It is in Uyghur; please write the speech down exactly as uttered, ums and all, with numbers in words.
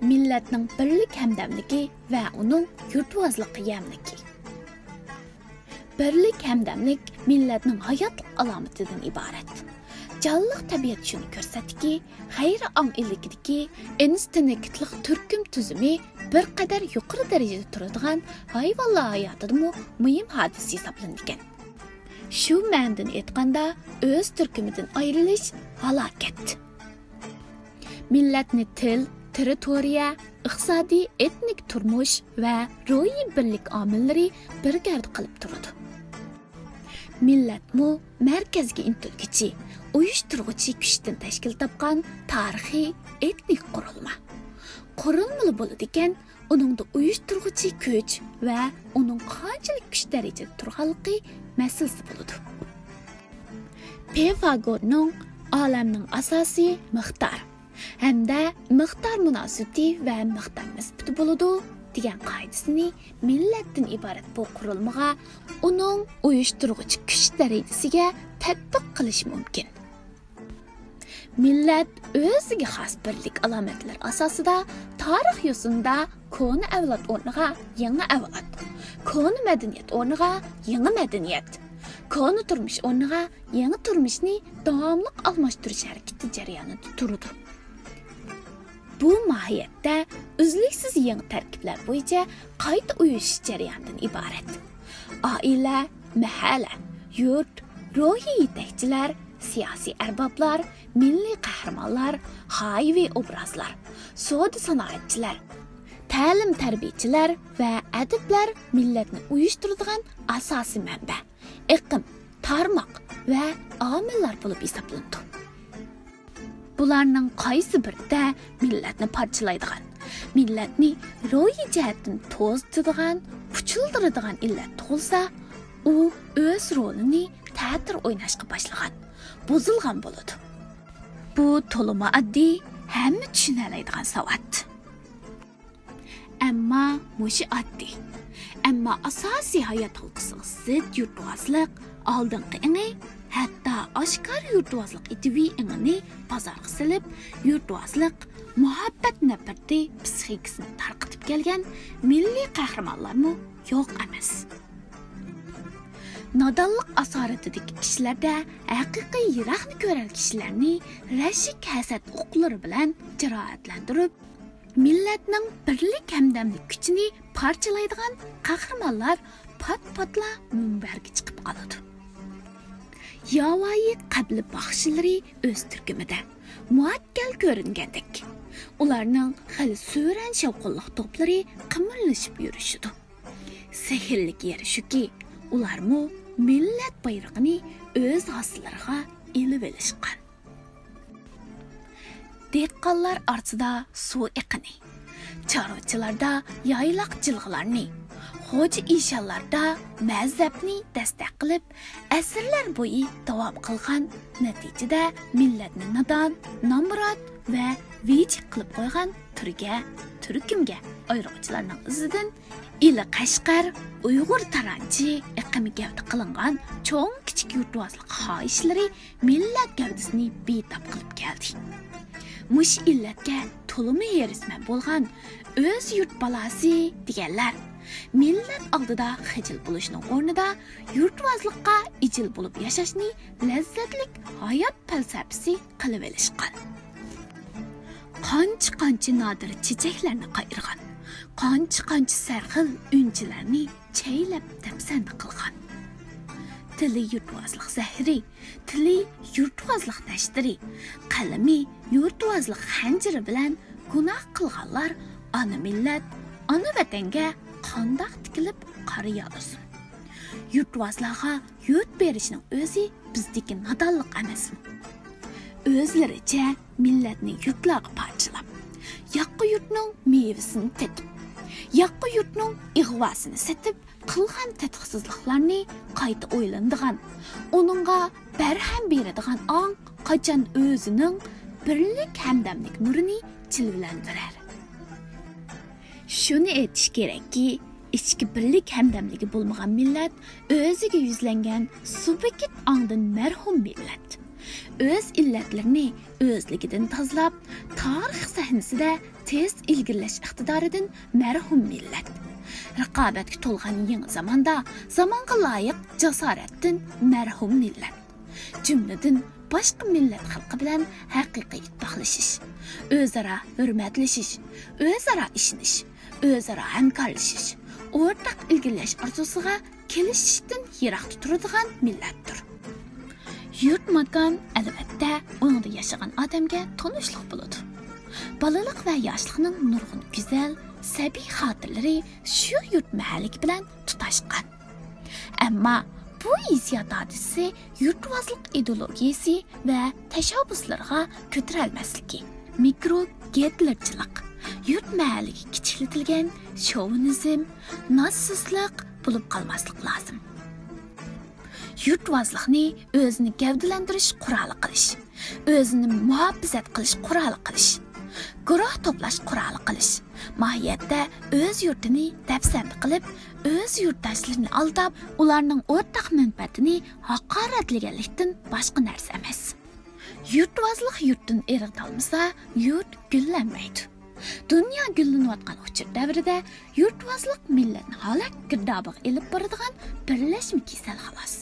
مىللەتنىڭ بىرلىك ھەمدەملىكى ۋە ئۇنىڭ يۇرتۋازلىق قىياملىكى. بىرلىك ھەمدەملىك مىللەتنىڭ ھاياتلىق ئالامىتىدىن ئىبارەت. جانلىق تەبىئەت شۇنى كۆرسەتتىكى، غەيرىي ئاڭ ئىلكىدىكى ئىنستىنكتلىق تۈركۈم تۈزۈمى بىر قەدەر يۇقىرى دەرىجىدە تۇرىدىغان ھايۋانلار ھاياتىدىمۇ مۇھىم ھادىسە ھېسابلىنىدىكەن. شۇ مەنىدىن ئېيتقاندا، ئۆز تۈركۈمىدىن ئايرىلىش ھالاكەت. مىللەتنى تىل، تېررىتورىيە، ئىقتىسادىي، ئېتنىك تۇرمۇش ۋە روھىي بىرلىك ئامىللىرى بىر گەۋدە قىلىپ تۇرىدۇ. مىللەتمۇ مەركەزگە ئىنتىلگۈچى، ئۇيۇشتۇرغۇچى كۈچتىن تەشكىل تاپقان تارىخىي ئېتنىك قۇرۇلما. قۇرۇلمىلا بولىدىكەن، ئۇنىڭدا ئۇيۇشتۇرغۇچى كۈچ ۋە ئۇنىڭ قانچىلىك كۈچ دەرىجىدە تۇرغانلىقى مەسىلىسى بولىدۇ. پىفاگورنىڭ ئالەمنىڭ ئاساسى مىقدار ھەمدە مىقدار مۇناسىۋىتى ۋە مىقدار نىسبىتى بولىدۇ دېگەن قائىدىسىنى مىللەتتىن ئىبارەت بۇ قۇرۇلمىغا ئۇنىڭ ئۇيۇشتۇرغۇچى كۈچ دەرىجىسىگە تەتبىق قىلىش مۇمكىن. مىللەت ئۆزىگە خاس بىرلىك ئالامەتلىرى ئاساسىدا تارىخ يوسۇنىدا كونا ئەۋلاد ئورنىغا يېڭى ئەۋلاد، كونا مەدەنىيەت ئورنىغا يېڭى مەدەنىيەت، كونا تۇرمۇش ئورنىغا يېڭى تۇرمۇشنى داۋاملىق ئالماشتۇرۇش ھەرىكىتى جەريانىدا تۇرىدۇ. بۇ ماھىيەتتە ئۈزلۈكسىز يېڭى تەركىبلەر بويىچە قايتا ئۇيۇشۇش جەريانىدىن ئىبارەت. ئائىلە، مەھەللە، يۇرت، روھىي يېتەكچىلەر، سىياسىي ئەربابلار، مىللىي قەھرىمانلار، غايىۋى ئوبرازلار، سودا سانائەتچىلەر، تەلىم تەربىيەچىلەر ۋە ئەدىبلەر مىللەتنى ئۇيۇشتۇرىدىغان ئاساسىي مەنبە، ئېقىم، تارماق ۋە ئامىللار بولۇپ ھېسابلىنىدۇ. بۇلارنىڭ قايسى بىرىدە مىللەتنى پارچىلايدىغان، مىللەتنى روھىي جەھەتتىن توزۇتىدىغان، پۇچۇلدۇرىدىغان ئىللەت تۇغۇلسا، ئۇ ئۆز رولىنى تەتۈر ئويناشقا باشلىغان، بۇزۇلغان بولىدۇ. بۇ تولىمۇ ئاددىي، ھەممە چۈشىنەلەيدىغان ساۋات. ئەمما مۇشۇ ئاددىي، ئەمما ئاساسىي ھايات ھالقىسىغا زىت يۇرتۋازلىق، ئالدىنقى ئېڭى، ھەتتا ئاشكارا يۇرتۋازلىق ئىدىيەۋى ئېڭىنى بازارغا سېلىپ، يۇرتۋازلىق، مۇھەببەت نەپرىتى پىسخىكىسىنى تارقىتىپ كەلگەن مىللىي قەھرىمانلارمۇ يوق ئەمەس. نادانلىق ئاسارىتىدىكى كىشىلەردە ھەقىقىي يىراقنى كۆرەر كىشىلەرنى رەشك ھەسەت ئوقلىرى بىلەن جاراھەتلەندۈرۈپ، مىللەتنىڭ بىرلىك ھەمدەملىك كۈچىنى پارچىلايدىغان قەھرىمانلار پات-پاتلا مۇنبەرگە چىقىپ قالىدۇ. ياۋايى قەبىلە باخشىلىرى ئۆز تۈركۈمىدە مۇئەككەل كۆرۈنگەندەك، ئۇلارنىڭ خېلى سۈرەن شاۋقۇنلۇق توپلىرى قىمىرلىشىپ يۈرۈشىدۇ. سېھىرلىك يېرى شۇكى، ئۇلارمۇ مىللەت بايرىقىنى ئۆز ھاسىلىرىغا ئېلىۋېلىشقان. دېھقانلار ئارىسىدا سۇ ئېقىنى، چارۋىچىلاردا يايلاق جىلغىلارنى، خوجا ئىشانلاردا مەزھەپنى دەستەك قىلىپ، ئەسىرلەر بويى داۋام قىلغان، نەتىجىدە مىللەتنى نادان، نامرات ۋە ۋىجىك قىلىپ قويغان تۈرگە، تۈركۈمگە ئايرىغۇچىلارنىڭ ئىزىدىن ئىلى قەشقەر، ئۇيغۇر تارانچى ئېقىمى گەۋدە قىلىنغان چوڭ كىچىك يۇرتۋازلىق خاھىشلىرى مىللەت گەۋدىسىنى بىتاپ قىلىپ كەلدى. مۇشۇ ئىللەتكە تولىمۇ ھېرىسمەن بولغان ئۆز يۇرت بالاسى دېگەنلەر مىللەت ئالدىدا خىجىل بولۇشنىڭ ئورنىدا يۇرتۋازلىققا ئىجىل بولۇپ ياشاشنى لەززەتلىك ھايات پەلسەپىسى قىلىۋېلىشقان. قانچە-قانچە نادىر چېچەكلەرنى قايرىغان، قانچە-قانچە سەرخىل ئۈنچىلەرنى چەيلەپ دەپسەندە قىلغان. تىلى يۇرتۋازلىق زەھىرى، تىلى يۇرتۋازلىق دەشتىرى، قەلىمى يۇرتۋازلىق خەنجىرى بىلەن گۇناھ قىلغانلار ئانا مىللەت، ئانا ۋەتەنگە قانداق تىكىلىپ قارىيالىسۇن؟ يۇرتۋازلارغا يۇرت بېرىشنىڭ ئۆزى بىزدىكى نادانلىق ئەمەسمۇ؟ ئۆزلىرىچە مىللەتنى يۇرتلارغا پارچىلاپ، ياققا يۇرتنىڭ مېۋىسىنى تېتىپ، ياققا يۇرتنىڭ ئىغۋاسىنى سېتىپ قىلغان تېتىقسىزلىقلارنى قايتا ئويلىنىدىغان، ئۇنىڭغا بەرھەم بېرىدىغان ئاڭ قاچان ئۆزىنىڭ بىرلىك ھەمدەملىك نۇرىنى جىلۋىلەندۈرەر؟ شۇنى ئېيتىش كېرەككى، ئىچكى بىرلىك ھەمدەملىكى بولمىغان مىللەت ئۆزىگە يۈزلەنگەن سۇبيېكت ئاڭدىن مەھرۇم مىللەت. ئۆز ئىللەتلىرىنى ئۆزلۈكىدىن تازىلاپ، تارىخ سەھنىسىدە تېز ئىلگىرىلەش ئىقتىدارىدىن مەھرۇم مىللەت. رىقابەتكە تولغان يېڭى زاماندا زامانغا لايىق جاسارەتتىن مەھرۇم مىللەت. جۈملىدىن باشقا مىللەت خەلقى بىلەن ھەقىقىي ئىتتىپاقلىشىش، ئۆزئارا ھۆرمەتلىشىش، ئۆزئارا ئىشىنىش، ئۆزئارا ھەمكارلىشىش، ئورتاق ئىلگىرىلەش ئارزۇسىغا كېلىشىشتىن يىراقتا تۇرىدىغان مىللەتتۇر. يۇرت ماكان، ئەلۋەتتە، ئۇنىڭدا ياشىغان ئادەمگە تونۇشلۇق بولىدۇ. بالىلىق ۋە ياشلىقنىڭ نۇرغۇن گۈزەل، سەبىي خاتىرىلىرى شۇ يۇرت مەھەللىكى بىلەن تۇتاشقان. ئەمما بۇ ھېسسىيات ھادىسىسى يۇرتۋازلىق ئىدېئولوگىيەسى ۋە تەشەببۇسلىرىغا كۆتۈرەلمەسلىكى، مىكرو گىتلېرچىلىق، يۇرت مەھەللىگە كىچىكلىتىلگەن شوۋىنىزم، نازسىزلىق بولۇپ قالماسلىق لازىم. يۇرتۋازلىقنى ئۆزىنى گەۋدىلەندۈرۈش قورالى قىلىش، ئۆزىنى مۇھاپىزەت قىلىش قورالى قىلىش، گۇرۇھ توپلاش قورالى قىلىش، ماھىيەتتە ئۆز يۇرتىنى دەپسەندە قىلىپ، ئۆز يۇرتداشلىرىنى ئالداپ، ئۇلارنىڭ ئورتاق مەنپەئەتىنى ھاقارەتلىگەنلىكتىن باشقا نەرسە ئەمەس. يۇرتۋازلىق يۇرتتىن ئىرغىتالمىسا، يۇرت گۈللەنمەيدۇ. دۇنيا گۈللىنىۋاتقان ئۇچۇر دەۋرىدە يۇرتۋازلىق مىللەتنى ھالاك گىردابىغا ئېلىپ بارىدىغان بىرلەشمە كېسەل، خالاس.